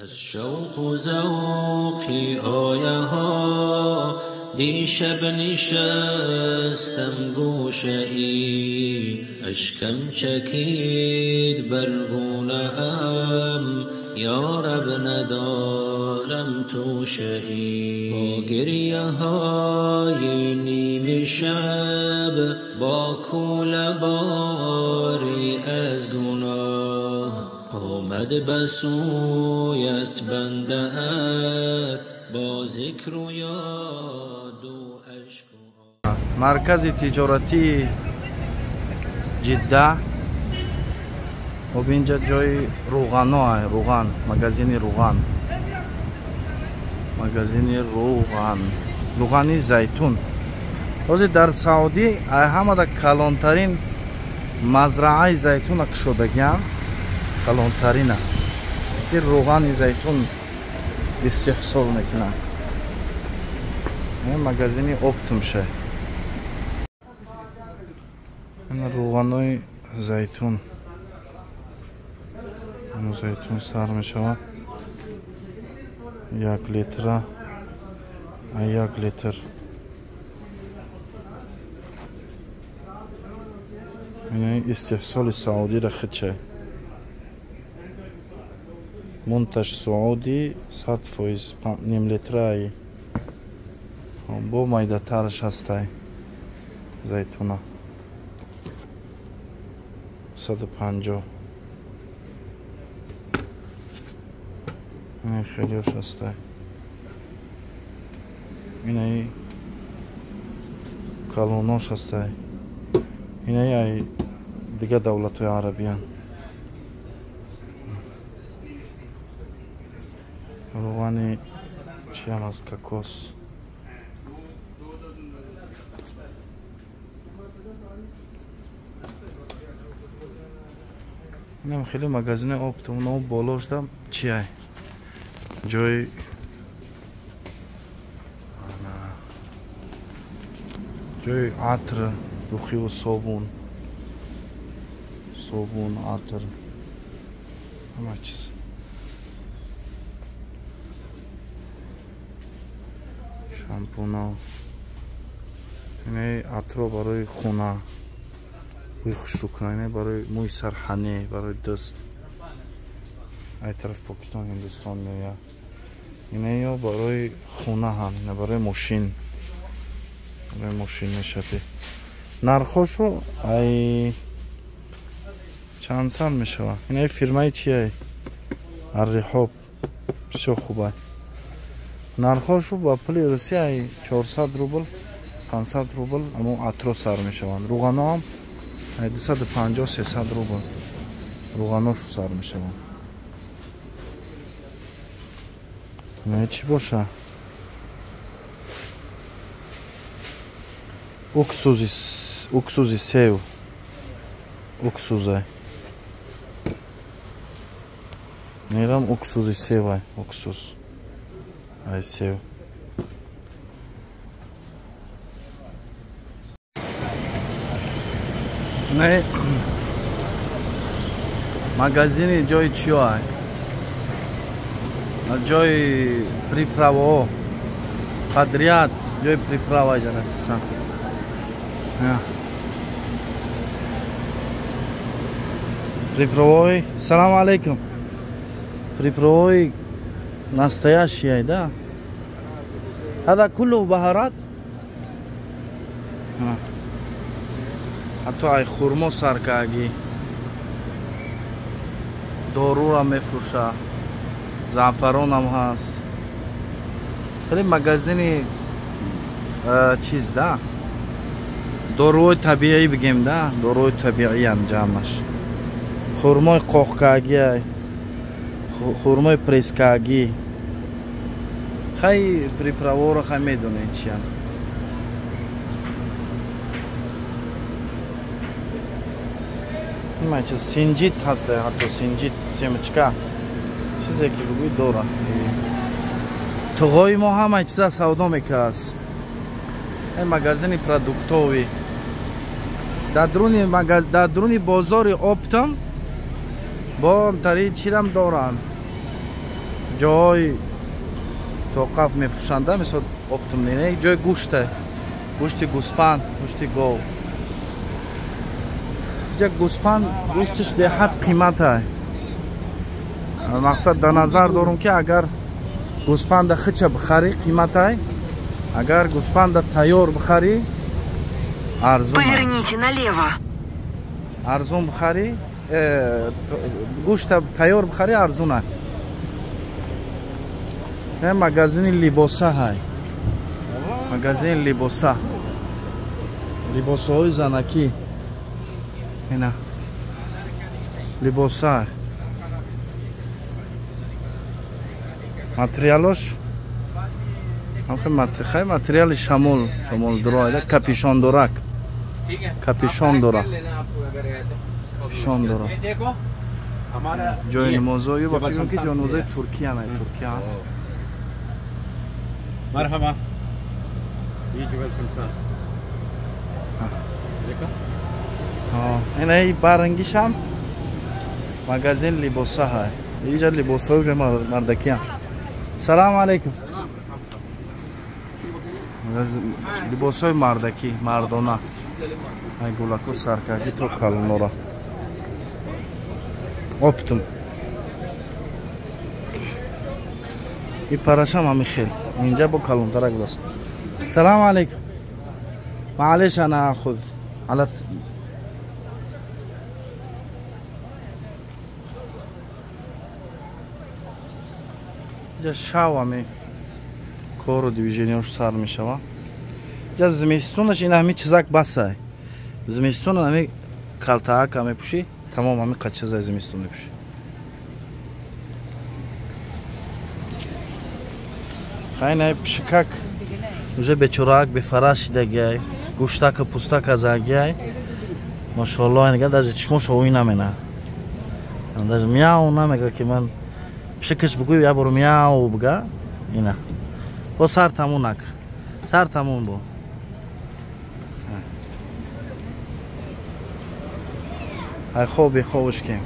از شوق و ذوق آیه ها دیشب نشستم گوشه ای، اشکم چکید بر گونه ام، یا رب ندارم توشه ای. با گریه های نیم شب، با کوله باری از گناه، آمد به سویت بنده ات با ذکر و یاد و اشک. Маркази тиҷоратии Ҷидда. Об инҷа ҷои руғано, руған, магазини руған, магазини руған, руғани зайтун. Ҳозир дар Саудӣ ҳамада калонтарин мазрааи зайтуна кушодагиам, калонтарина, ки руғани зайтун истеҳсол мекунад. Магазини оптумша. Руғанои зайтун, зайтун сар мешавад 1 литра, 1 литр. Ина истеҳсоли саудира хича, منتج سعودی 100%. نیم литраи бо майдатараш ҳастай. Зайтуна 150. Ина хелиош ҳастай. Инаи калонош ҳастай. Инаи ай дига давлатҳои арабиян. Руғани чиам аст, кокос. Инам хеле магазини оптом. Болошда чиай, ҷои ҷои атр, духиву собун, собун, атр, ҳама чиз. Шампуно, инаи атро барои хона, бӯи хушрӯ кунад, инаи барои мӯи сар, ҳане барои дӯст, ай тараф Покистон, Ҳиндустон меояд. Инаё барои хона ҳам, ина барои мошин, барои мошин мешавӣ. Нархошу ай чанд сар мешавад. Инаи фирмаи чиай, Арриҳоб, бисёр хубай. Нархошу ба пули Русия ай 400 рубл, 500 рубл амо атро сар мешаванд. Руғаноам ай 250, 300 рубл руғаношу сар мешаванд. Инаи чӣ боша, уксузи сев, уксузай. Нерам уксузи севай, уксус ай сев. Не, магазини ҷои чиё, ҷои приправао подряд, ҷои приправа иҷа мефурӯшанд. Приправаои, салому алейкум, приправаои настоящие, да. هذا كله بهارات. ҳатто ай хурмо саркагӣ дорура мефурӯша, заъфаронам ҳаст. Хеле магазини чиз да, доруҳои табиӣ бигем да, доруҳои табииам ҷамъаш. Хурмои қоқкагӣ, хурмои пресскагӣ. Хай, приправаро хай медонед чиян. Чиз синҷит ҳаста, ҳатто синҷит, семечка, чизе ки бигӯй дора. Туғои мо ҳамаи чиза савдо мекардааст. Магазини продуктовый дар дуруни бозори оптом бо тари чирам доранд. ҷоҳои тоқаф мефурӯшанда, мисол оптом не, ҷои гӯшта, гӯшти гӯспанд, гӯшти гов. Ҷа гӯспанд гӯштиш беҳад қимата. Мақсад дар назар дорум ки агар гӯспанда хича бихарӣ қиматай, агар гӯспанда тайёр бихарӣ арзон. Поверните налево. Арзон бихарӣ, гӯшта тайёр бихарӣ арзона. Магазини либоса ҳай. Магазини либоса. Либосҳои занакӣ. Ина. Либоса. Материалош хай материали шамол, шамол дора, капюшон дорак. Капюшон дора. Капюшон дора. Ҷои намозҳою ба фикрам ки ҷои намозҳои Туркия не, Туркия. مرحبا. یہ جبل سمسان. دیکھا؟ ہاں، اینه بارنگیشم магазин либоса ҳай. Инҷа либосҳои уже мардакиам. Салом алейкум. Либосҳои мардакӣ, мардона. Ай гулако саркарди то калонора. Оптум. И парашам ҳами хел. Инҷа бо калонтарак будааст. Салом алейкум. معلش انا اخذ على ҷа шавами кору движениёш сар мешава. Ҷа зимистонаш ин ҳами чизак басай. Зимистон ҳами калтаака мепӯшӣ, тамом ҳами қачизай зимистон мепӯшӣ. Хайнай пшикак уже бечораак бефара шидагиай, гӯштака пустака загиай. Машоалло, нига даже чишмош оӣ намена. Даже мяу намега ки ман пшикаш бугӯй я бор мяу буга. Ина. Бо сар тамунак. Сар тамун бо. Ай хоби хобш кем.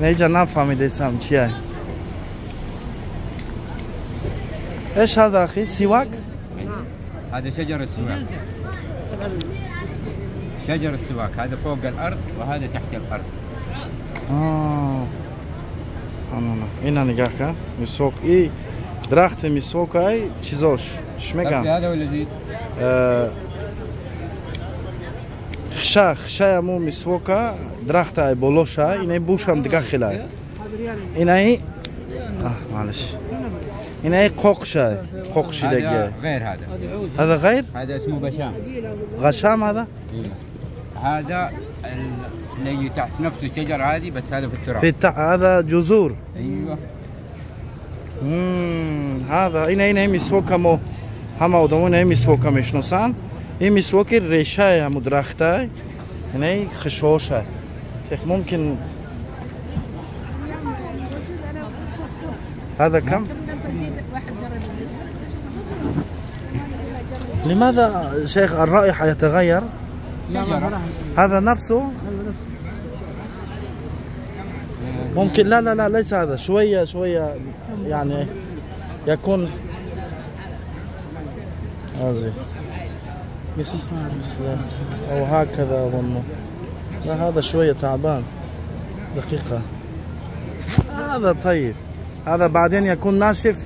Неҷа нафаҳмидесам чиай. ايش هذا اخي؟ سواك؟ هذا شجر السواك. شجر السواك هذا فوق الارض وهذا تحت الارض. اینا نگاه کن. مسواک ای درخت مسواک ای چیزاش چی میگن؟ هذا ولا زيد؟ خشا خشا مو مسواکا درخت ای بولوشا اینا بوش هم دیگه خیلی. اینا ای معلش. هنا ايه قوقشة قوقشة هذا غير هذا. هذا غير؟ هذا اسمه بشام. غشام هذا؟ إيه. هذا اللي تحت نفس الشجرة هذه بس هذا في التراب. في هذا جذور. ايوه. هذا هنا هنا مسواك مو هم آدمون هنا مسواك میشناسن. این مسواک ریشه هم درخته. هنا خشاشه. ممكن هذا كم؟ لماذا شيخ الرائحة يتغير؟ هذا نفسه؟ ممكن لا لا لا ليس هذا، شوية شوية يعني يكون هذا مثل أو هكذا أظنه. لا هذا شوية تعبان. دقيقة. هذا طيب. هذا بعدين يكون ناشف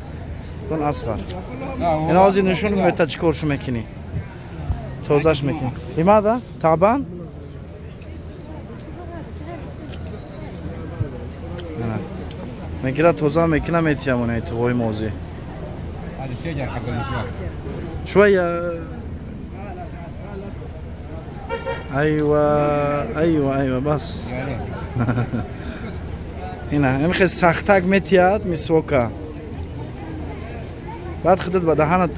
يكون أصغر. این آزی نشون میده چیکارش میکنی، تازهش میکنی. لماذا تعبان؟ نه میگیره تازه میکنه میتیمونه تو موزی. هذا الشجر حق المسواك. شوية. ايوه ايوه ايوه بس. هنا امخي سختک میتیاد مسواکا. بعد خدت بدهانت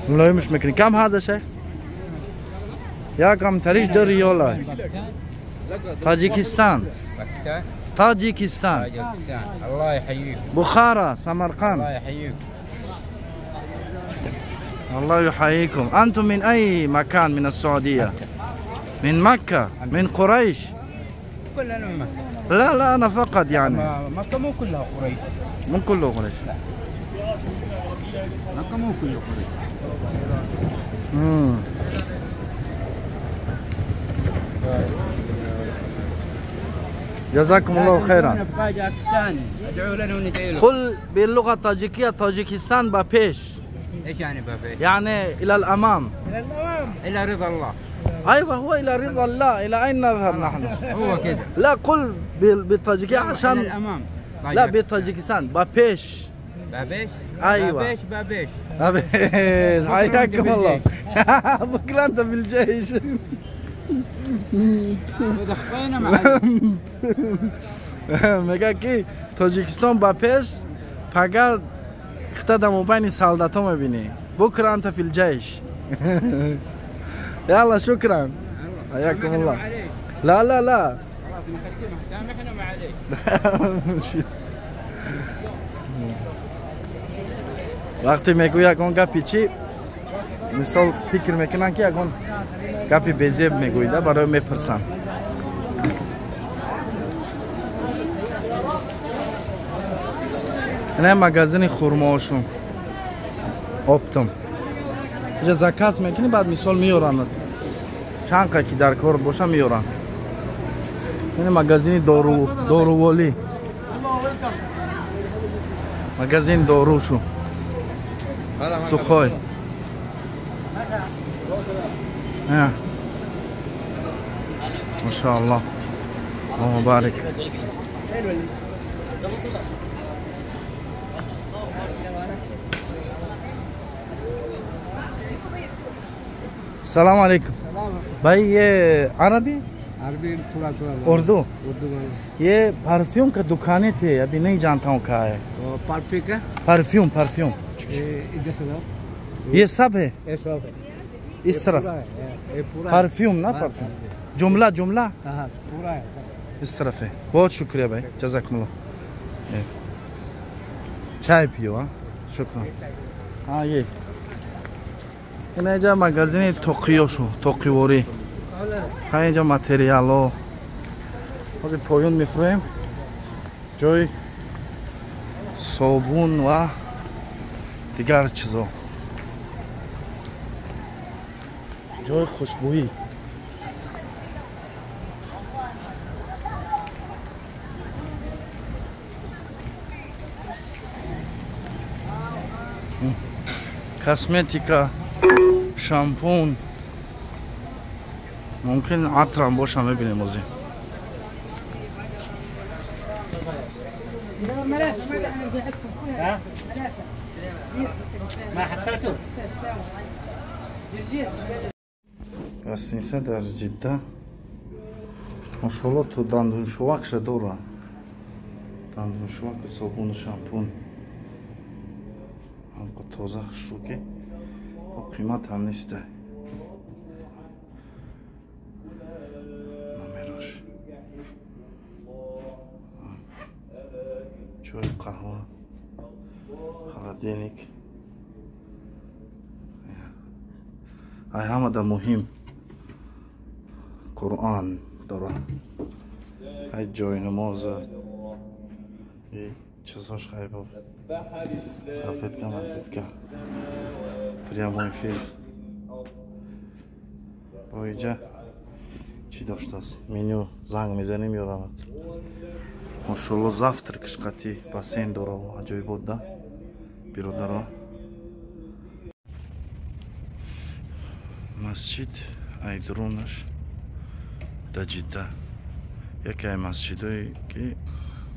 ملایم مش میکنی. کم هذا شيخ؟ یا کم تریش 2 ریال. تاجیکستان. باكستان. تاجیکستان. تاجیکستان. الله يحييك. بخارى، سمرقند. الله يحييك. الله يحييكم. أنتم من أي مكان من السعودية؟ من مكة، من قريش. كلنا من مكة. لا لا أنا فقط يعني. مكة مو كلها قريش. مو كله قريش. لا. مكة مو كله قريش. جزاكم الله خيرا. ادعوا لنا وندعي لكم. قل باللغة الطاجيكية طاجيكستان بابيش. ايش يعني بابيش؟ يعني إلى الأمام. إلى الأمام. إلى رضا الله. ايوه هو الى رضا الله، الى اين نذهب نحن؟ هو كده. لا قل بالطاجيكية عشان الى الامام. لا بالطاجيكستان بابيش. بابيش؟ ايوه بابيش بابيش بابيش. حياكم الله. بكره انت في الجيش. دخلنا معلم. میگه که تاجیکستان با پیش پگاه خطا در مبین سالداتو میبینی. بكره انت في الجيش. يلا شكرا. حياكم الله. لا لا لا خلاص نختمها، سامحنا ما عليك. وقتی میگوی یگان گپی چی مثال فکر میکنن که یگان گپی بیزیب میگویده برای میپرسن. اینه مگازین خرماشون оптом. اینجا заказ میکنی بعد مثال میارند. چند کا که در کار باشه میارن. این مگازین دارووالی. مگازین داروشو. سخوی. ما شاء الله. اللهم بارك. السلام علیکم. بھائی یہ عربی؟ عربی تھوڑا تھوڑا. اردو؟ اردو. یہ پرفیوم کا دکانیں تھے، ابھی نہیں جانتا ہوں کہاں ہے. پرفیوم کا؟ پرفیوم پرفیوم. یہ سب ہے؟ اس طرف پرفیوم نا، پرفیوم جملہ جملہ اس طرف ہے. بہت شکریہ بھائی، جزاکم اللہ. چائے پیو. ہاں شکرا. ہاں یہ اینجا مگازین توقیوشو توقیوری. اینجا ماتریالو ҳозир поён мефурӯем. ҷои собун ва дигар чизо, ҷои хушбӯӣ. Косметика, шампун, мумкин атрам боша, мебинем ҳозир. Гостиница дар Ҷидда машоалло то дандуншувакша дорад. Дандуншуваки, собуну шампун ҳамқа тоза хушрӯ ки бо қимат ҳам неста. Номерош чой, қаҳва, холодильник. Ай ҳамада муҳим Қуръон дорад. Ай ҷои намоза чизош хайбоб. Салфетка, малфетка. Прямой эфир. Бо иҷа чӣ доштааст? Меню занг мезанем ёранад. Машоалло завтракш қатӣ бассейн дора, аҷоибот да биродаро. Масҷид айдурунаш дар Ҷидда яке ай масҷидое ки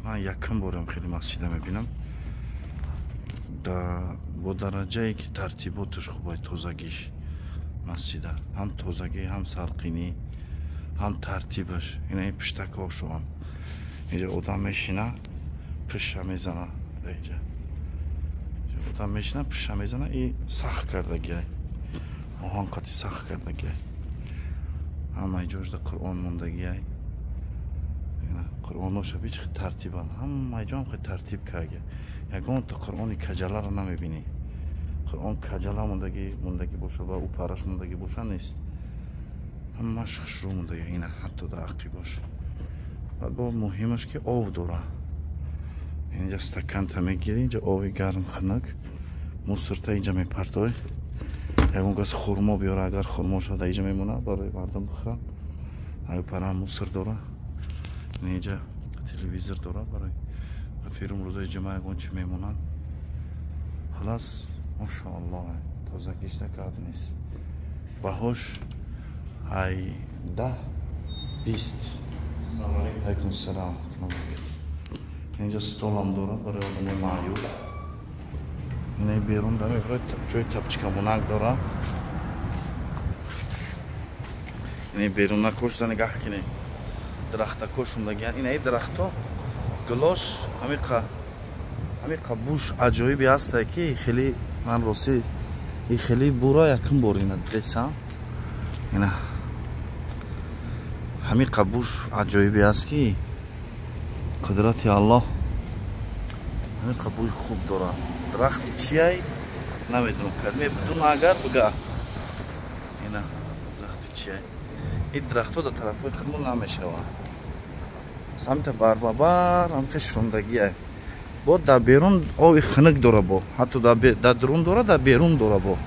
ман якум борам хеле масҷида мебинам, бо дараҷае ки тартиботаш хуб, тозагиш масҷида, ҳам тозагӣ, ҳам салқинӣ, ҳам тартибаш. Ина пиштакҳо шуам инҷа одам мешина пиша мезана, инҷа одам мешина пиша мезана и сахт кардагиай, оҳан қати сахт кардагиай. Ҳамаи ҷошда Қуръон мондагиай. Қуръоноша бич хел тартибан, ҳамаи ҷоам хел тартиб карда. Ягон та Қуръони каҷаларо намебинӣ. Қуръон каҷала мондагӣ боша ва ӯ параш мондагӣ боша нест. Ҳамаш хушрӯ мондагӣ. Ина ҳатто дар ақибош Баъд бо муҳимаш ки об дора. Инҷа стаканта мегирӣ, инҷа оби гарм хунук, мусорта инҷа мепартой. Ягон кас хурмо биёра, агар хурмо шуда инҷа мемона барои мардум бихӯранд. Аю пара мусор дора. Инҷа телевизор дора барои филм рӯзои ҷумъа ягон чи мемонанд. Хулас, машоаллоҳ, тозагишта гап нест. Баҳош ай 10 20. Алайкум салом. Инҷа столам дора барои одамои маъюб. Инаи берун да мебарои ҷои тапчикамонак дора. Инаи беруна кошта нигаҳ кине. Дарахтако шундагиян. Инаи дарахто гулош ҳамиқа буш аҷоибе ҳасте ки хеле ман рости и хеле бура якум бор ина дидесам. Ина ҳамиқа буш аҷоибе аст ки қудрати Аллоҳ ҳамиқа бӯи хуб дора. Дарахти чиай намедонам, кадме бидун агар бига. Ина дарахти чиай. Ин дарахтҳо дар тарафҳои худмон намешаванд. Самта барбабар ҳамиқа шундагиай. Бо дар берун оби хунук дора, бо ҳатто дар дурун дора, дар берун дора бо.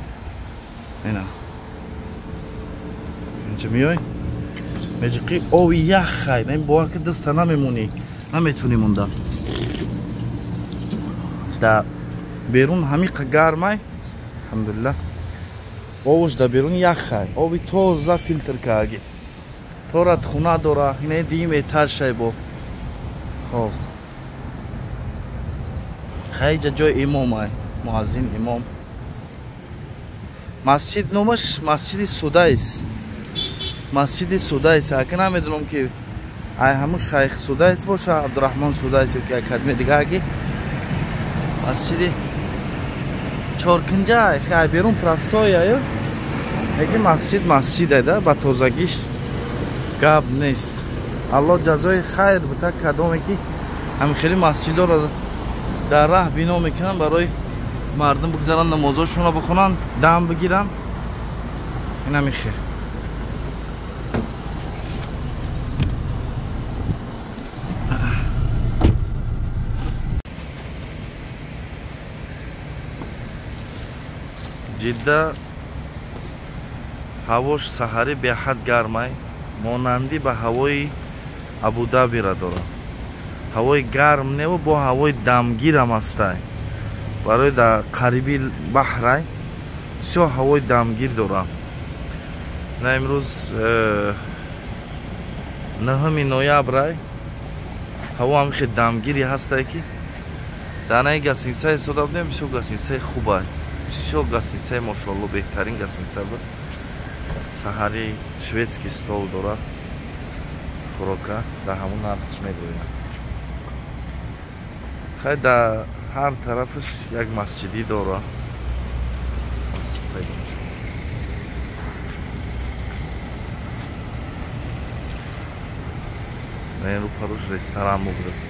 Ина инҷа меёй меҷиқи оби яхай, ин бовар ки даста намемонӣ, наметунӣ монда. Дар берун ҳамиқа гармай, алҳамдулиллаҳ, обуш дар берун яхай, оби тоза филтр кардаги. Тора хона дора, инаи дуюм этажшай бо. Хоб хайҷа ҷои имомай, муаззин имом. Масҷид номаш масҷиди Судайс. Масҷиди Судайс. Ака намедонам ки ай ҳамун шайх Судайс боша, Абдураҳмон Судайс ё ки академия дига аги. Масҷиди чоркинҷа, ай берун простой аю. Лекин масҷид масҷид ай да, ба тозагиш гап нест. Аллоҳ ҷазои хайр бита кадоме ки ҳамин хели масҷидоро дар раҳ бино мекунанд барои мардум бигзаранд, намозошонро бихонанд, дам бигиранд. Ин ҳамин хел. Ҷидда ҳавош саҳарӣ беҳад гармай, монандӣ ба ҳавои Абудабира дорад. Ҳавои гарм неву бо ҳавои дамгирам ҳастай. Барои дар қариби баҳрай бисёр ҳавои дамгир дорад. На имрӯз 9 ноябрай, ҳаво ҳам хеле дамгире ҳастай ки дар наи гасинсаи истода будем, бисёр гасинсаи хубай, бисёр гасинсаи мошоалло беҳтарин гасинса буд. Саҳари шведский стол дорад, хӯрока дар ҳамун нархш медояд. Хай дар ҳар тарафаш як масҷидӣ дора. Масҷид пайдо мешавад. Ин рӯпаруш ресторан будааст.